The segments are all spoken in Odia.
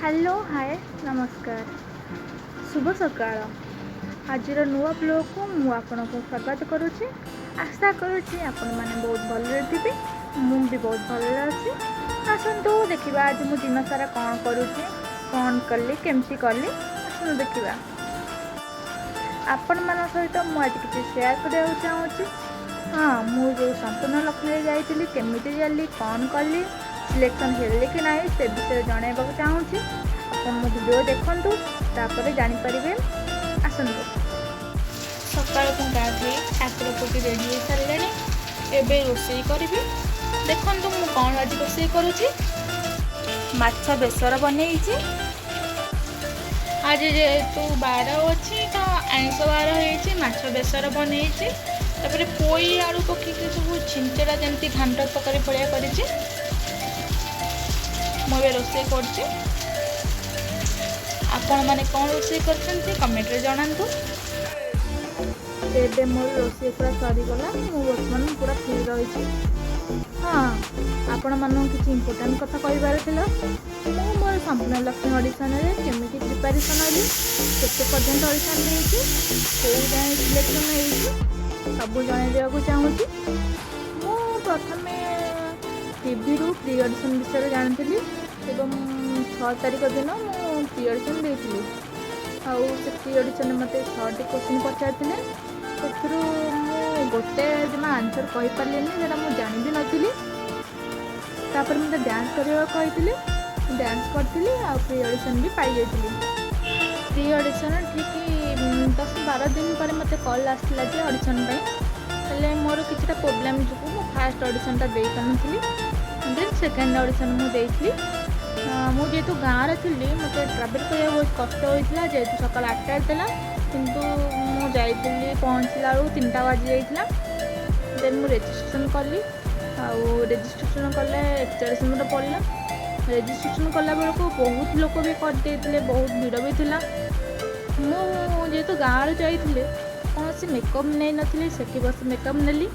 ହ୍ୟାଲୋ, ହାଏ, ନମସ୍କାର, ଶୁଭ ସକାଳ। ଆଜିର ନୂଆ ବ୍ଲଗ୍କୁ ମୁଁ ଆପଣଙ୍କୁ ସ୍ୱାଗତ କରୁଛି। ଆଶା କରୁଛି ଆପଣମାନେ ବହୁତ ଭଲରେ ଥିବେ। ମୁଁ ବି ବହୁତ ଭଲରେ ଅଛି। ଆସନ୍ତୁ ଦେଖିବା ଆଜି ମୁଁ ଦିନସାରା କ'ଣ କରୁଛି, କ'ଣ କଲି, କେମିତି କଲି। ଆସନ୍ତୁ ଦେଖିବା। ଆପଣମାନଙ୍କ ସହିତ ମୁଁ ଆଜି କିଛି ସେୟାର କରିବାକୁ ଚାହୁଁଛି। ହଁ, ମୁଁ ଯେଉଁ ସମ୍ପୂର୍ଣ୍ଣ ଲକ୍ଷ୍ମୀରେ ଯାଇଥିଲି, କେମିତି ଗଲି, କ'ଣ କଲି, ସିଲେକ୍ସନ୍ ହେଲି କି ନାହିଁ, ସେ ବିଷୟରେ ଜଣାଇବାକୁ ଚାହୁଁଛି। ଆପଣ ମୋ ଭିଡ଼ିଓ ଦେଖନ୍ତୁ, ତାପରେ ଜାଣିପାରିବେ। ଆସନ୍ତୁ। ସକାଳୁ ମୁଁ ଗାଧେଇ ଠାକୁର ପୂଜି ରେଡ଼ି ହେଇସାରିଲେଣି। ଏବେ ରୋଷେଇ କରିବି। ଦେଖନ୍ତୁ ମୁଁ କ'ଣ ଆଜି ରୋଷେଇ କରୁଛି। ମାଛ ବେସର ବନେଇଛି। ଆଜି ଯେହେତୁ ବାର ଅଛି, ତ ଆଇଁଷ ବାର ହେଇଛି, ମାଛ ବେସର ବନେଇଛି। ତାପରେ ପୋଇ ଆଳୁ ପକେଇକି ସବୁ ଛିଞ୍ଚଡ଼ା, ଯେମିତି ଘାଣ୍ଟ ତରକାରୀ ଭଳିଆ କରିଛି। ମୁଁ ଏବେ ରୋଷେଇ କରୁଛି। ଆପଣମାନେ କ'ଣ ରୋଷେଇ କରିଛନ୍ତି, କମେଣ୍ଟରେ ଜଣାନ୍ତୁ। ଏବେ ମୋର ରୋଷେଇ ପୁରା ସରିଗଲା। ମୁଁ ବର୍ତ୍ତମାନ ପୁରା ଫ୍ରି ରହିଛି। ହଁ, ଆପଣମାନଙ୍କୁ କିଛି ଇମ୍ପୋର୍ଟାଣ୍ଟ କଥା କହିବାର ଥିଲା। ମୁଁ ମୋର ସମ୍ପୂର୍ଣ୍ଣ ଲକ୍ଷ୍ମୀ ଅଡ଼ିସନରେ କେମିତି ପ୍ରିପାରେସନ୍ ହେଲି, କେତେ ପର୍ଯ୍ୟନ୍ତ ଅଡ଼ିସନ୍ ଦେଇଛି, କେଉଁ ଯାଏଁ ସିଲେକ୍ସନ୍ ହେଇଛି, ସବୁ ଜଣାଇ ଦେବାକୁ ଚାହୁଁଛି। ମୁଁ ପ୍ରଥମେ ଟିଭିରୁ ପ୍ରି ଅଡ଼ିସନ୍ ବିଷୟରେ ଜାଣିଥିଲି ଏବଂ 6 ତାରିଖ ଦିନ ମୁଁ ପ୍ରି ଅଡ଼ିସନ୍ ଦେଇଥିଲି। ଆଉ ସେ ପ୍ରି ଅଡ଼ିସନ୍ରେ ମୋତେ ଛଅଟି କୋଶ୍ଚିନ୍ ପଚାରିଥିଲେ। ସେଥିରୁ ମୁଁ ଗୋଟେ ଜମା ଆନ୍ସର୍ କହିପାରିଲିନି, ସେଇଟା ମୁଁ ଜାଣି ବି ନଥିଲି। ତାପରେ ମୋତେ ଡ୍ୟାନ୍ସ କରିବାକୁ କହିଥିଲେ। ମୁଁ ଡ୍ୟାନ୍ସ କରିଥିଲି ଆଉ ପ୍ରି ଅଡ଼ିସନ୍ ବି ପାଇଯାଇଥିଲି। ପ୍ରି ଅଡ଼ିସନ୍ ଠିକ୍ 10-12 ଦିନ ପରେ ମୋତେ କଲ୍ ଆସିଥିଲା ଯେ ଅଡ଼ିସନ୍ ପାଇଁ। ହେଲେ ମୋର କିଛିଟା ପ୍ରୋବ୍ଲେମ୍ ଯୋଗୁଁ ମୁଁ ଫାଷ୍ଟ ଅଡ଼ିସନ୍ଟା ଦେଇପାରିନଥିଲି। ଦେନ୍ ସେକେଣ୍ଡ ଅଡ଼ିସନ୍ ମୁଁ ଦେଇଥିଲି। ମୁଁ ଯେହେତୁ ଗାଁରେ ଥିଲି, ମୋତେ ଟ୍ରାଭେଲ୍ କରିବାକୁ ବହୁତ କଷ୍ଟ ହୋଇଥିଲା। ଯେହେତୁ ସକାଳ 8ଟାରେ ଥିଲା, କିନ୍ତୁ ମୁଁ ଯାଇଥିଲି, ପହଞ୍ଚିଲା ବେଳକୁ 3ଟା ବାଜି ଯାଇଥିଲା। ଦେନ୍ ମୁଁ ରେଜିଷ୍ଟ୍ରେସନ୍ କଲି ଆଉ ରେଜିଷ୍ଟ୍ରେସନ୍ କଲେ 41 ନମ୍ବର ପଡ଼ିଲା। ରେଜିଷ୍ଟ୍ରେସନ୍ କଲା ବେଳକୁ ବହୁତ ଲୋକ ବି କରିଦେଇଥିଲେ, ବହୁତ ଭିଡ଼ ବି ଥିଲା। ମୁଁ ଯେହେତୁ ଗାଁରୁ ଯାଇଥିଲି, କୌଣସି ମେକଅପ୍ ନେଇନଥିଲି। ସେଠି ବସି ମେକଅପ୍ ନେଲି।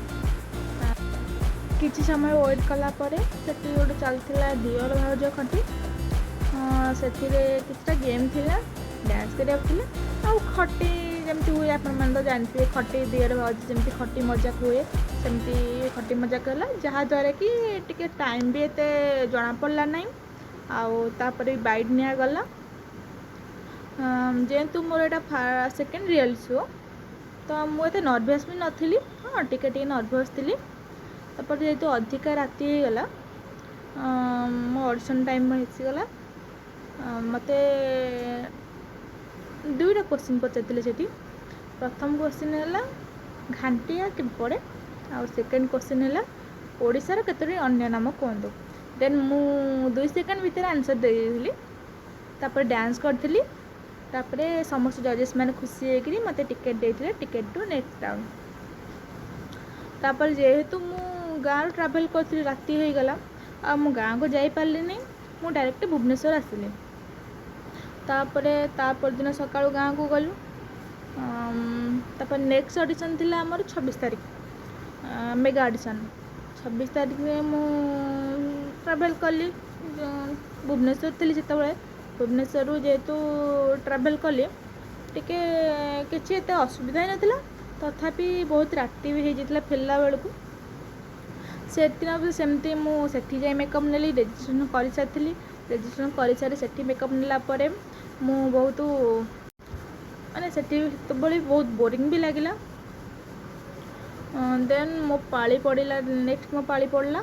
କିଛି ସମୟ ୱେଟ୍ କଲା ପରେ ସେଠି ଗୋଟେ ଚାଲିଥିଲା ଦିଅର ଭାଉଜ ଖଟି। ସେଥିରେ କିଛିଟା ଗେମ୍ ଥିଲା, ଡ୍ୟାନ୍ସ କରିବାକୁ ଥିଲା ଆଉ ଖଟି ଯେମିତି ହୁଏ, ଆପଣମାନେ ତ ଜାଣିଥିବେ, ଖଟି ଦିଅର ଭାଉଜ ଯେମିତି ଖଟି ମଜାକ ହୁଏ, ସେମିତି ଖଟି ମଜାକ ହେଲା, ଯାହାଦ୍ୱାରା କି ଟିକେ ଟାଇମ୍ ବି ଏତେ ଜଣାପଡ଼ିଲା ନାହିଁ। ଆଉ ତାପରେ ବାଇଟ୍ ନିଆଗଲା। ଯେହେତୁ ମୋର ଏଇଟା ସେକେଣ୍ଡ ରିଆଲିଟି ଶୋ, ତ ମୁଁ ଏତେ ନର୍ଭସ୍ ବି ନଥିଲି। ହଁ, ଟିକେ ଟିକେ ନର୍ଭସ୍ ଥିଲି। ତାପରେ ଯେହେତୁ ଅଧିକା ରାତି ହେଇଗଲା, ମୋ ଅଡ଼ିସନ୍ ଟାଇମ୍ ଆସିଗଲା। ମୋତେ ଦୁଇଟା କୋଶ୍ଚିନ୍ ପଚାରିଥିଲେ ସେଠି। ପ୍ରଥମ କୋଶ୍ଚିନ୍ ହେଲା, ଘାଣ୍ଟିଆ କେବେ ପଡ଼େ? ଆଉ ସେକେଣ୍ଡ କୋଶ୍ଚିନ୍ ହେଲା, ଓଡ଼ିଶାର କେତୋଟି ଅନ୍ୟ ନାମ କୁହନ୍ତୁ। ଦେନ୍ ମୁଁ 2 ସେକେଣ୍ଡ ଭିତରେ ଆନ୍ସର୍ ଦେଇଦେଇଥିଲି। ତାପରେ ଡ୍ୟାନ୍ସ କରିଥିଲି। ତାପରେ ସମସ୍ତେ ଜଜେସ୍ ମାନେ ଖୁସି ହେଇକିରି ମୋତେ ଟିକେଟ୍ ଦେଇଥିଲେ, ଟିକେଟ୍ ଟୁ ନେକ୍ସଟ ରାଉଣ୍ଡ। ତାପରେ ଯେହେତୁ ମୁଁ ଗାଁରୁ ଟ୍ରାଭେଲ୍ କରିଥିଲି, ରାତି ହେଇଗଲା ଆଉ ମୁଁ ଗାଁକୁ ଯାଇପାରିଲିନି। ମୁଁ ଡାଇରେକ୍ଟ ଭୁବନେଶ୍ୱର ଆସିଲି। ତାପରେ ତା ପରଦିନ ସକାଳୁ ଗାଁକୁ ଗଲୁ। ତାପରେ ନେକ୍ସଟ ଅଡ଼ିସନ୍ ଥିଲା ଆମର 26 ତାରିଖ, ମେଗା ଅଡ଼ିସନ୍। 26 ତାରିଖରେ ମୁଁ ଟ୍ରାଭେଲ୍ କଲି। ଭୁବନେଶ୍ୱର ଥିଲି ସେତେବେଳେ। ଭୁବନେଶ୍ୱରରୁ ଯେହେତୁ ଟ୍ରାଭେଲ୍ କଲି, ଟିକେ କିଛି ଏତେ ଅସୁବିଧା ହେଇନଥିଲା। ତଥାପି ବହୁତ ରାତି ବି ହେଇଯାଇଥିଲା ଫେରିଲା ବେଳକୁ। ସେଦିନ ବି ସେମିତି ମୁଁ ସେଠି ଯାଇ ମେକଅପ୍ ନେଲି। ରେଜିଷ୍ଟ୍ରେସନ୍ କରିସାରିଥିଲି। ରେଜିଷ୍ଟ୍ରେସନ୍ କରିସାରି ସେଠି ମେକଅପ୍ ନେଲା ପରେ ମୁଁ ବହୁତ, ମାନେ ସେଠି ସେତେବେଳେ ବହୁତ ବୋରିଂ ବି ଲାଗିଲା। ଦେନ୍ ମୋ ପାଳି ପଡ଼ିଲା, ନେକ୍ସଟ ମୋ ପାଳି ପଡ଼ିଲା।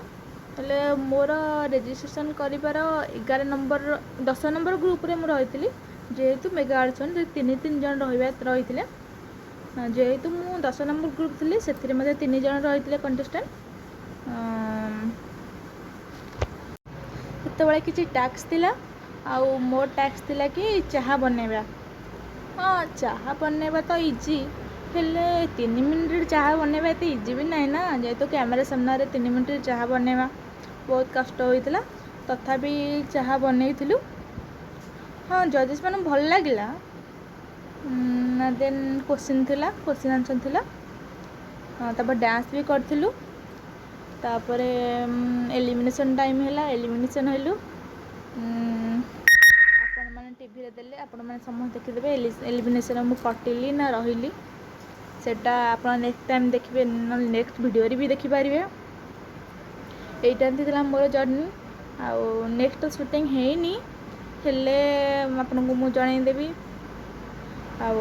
ହେଲେ ମୋର ରେଜିଷ୍ଟ୍ରେସନ୍ କରିବାର 11 ନମ୍ବର, 10 ନମ୍ବର ଗ୍ରୁପ୍ରେ ମୁଁ ରହିଥିଲି। ଯେହେତୁ ମେଗା ଅଡ଼ିସନ୍ ତିନି ତିନି ଜଣ ରହିବା ରହିଥିଲେ, ଯେହେତୁ ମୁଁ 10 ନମ୍ବର ଗ୍ରୁପ୍ ଥିଲି, ସେଥିରେ ମଧ୍ୟ ତିନି ଜଣ ରହିଥିଲେ କଣ୍ଟେଷ୍ଟାଣ୍ଟ। ସେତେବେଳେ କିଛି ଟାସ୍କ ଥିଲା ଆଉ ମୋ ଟାସ୍କ ଥିଲା କି ଚାହା ବନେଇବା। ହଁ, ଚାହା ବନେଇବା ତ ଇଜି, ହେଲେ 3 ମିନିଟ୍ରେ ଚାହା ବନେଇବା ଏତେ ଇଜି ବି ନାହିଁ ନା। ଯେହେତୁ କ୍ୟାମେରା ସାମ୍ନାରେ 3 ମିନିଟ୍ରେ ଚାହା ବନେଇବା ବହୁତ କଷ୍ଟ ହୋଇଥିଲା। ତଥାପି ଚାହା ବନେଇଥିଲୁ। ହଁ, ଜଜେସ୍ ମାନଙ୍କୁ ଭଲ ଲାଗିଲା। ଦେନ୍ କୋଶ୍ଚିନ୍ ଥିଲା, କୋଶ୍ଚିନ୍ ଆନ୍ସର୍ ଥିଲା। ତାପରେ ଡ୍ୟାନ୍ସ ବି କରିଥିଲୁ। ତାପରେ ଏଲିମିନେସନ୍ ଟାଇମ୍ ହେଲା, ଏଲିମିନେସନ୍ ହେଲୁ। ଆପଣ ଆସିଲେ ଆପଣମାନେ ସମସ୍ତେ ଦେଖିଦେବେ ଏଲିମିନେସନ୍ ମୁଁ କଟିଲି ନା ରହିଲି। ସେଇଟା ଆପଣ ନେକ୍ସଟ ଟାଇମ୍ ଦେଖିବେ, ନହେଲେ ନେକ୍ସଟ ଭିଡ଼ିଓରେ ବି ଦେଖିପାରିବେ। ଏଇଟା ଏମିତି ଥିଲା ମୋର ଜର୍ଣ୍ଣି। ଆଉ ନେକ୍ସଟ ସୁଟିଂ ହେଇନି, ହେଲେ ଆପଣଙ୍କୁ ମୁଁ ଜଣାଇଦେବି। ଆଉ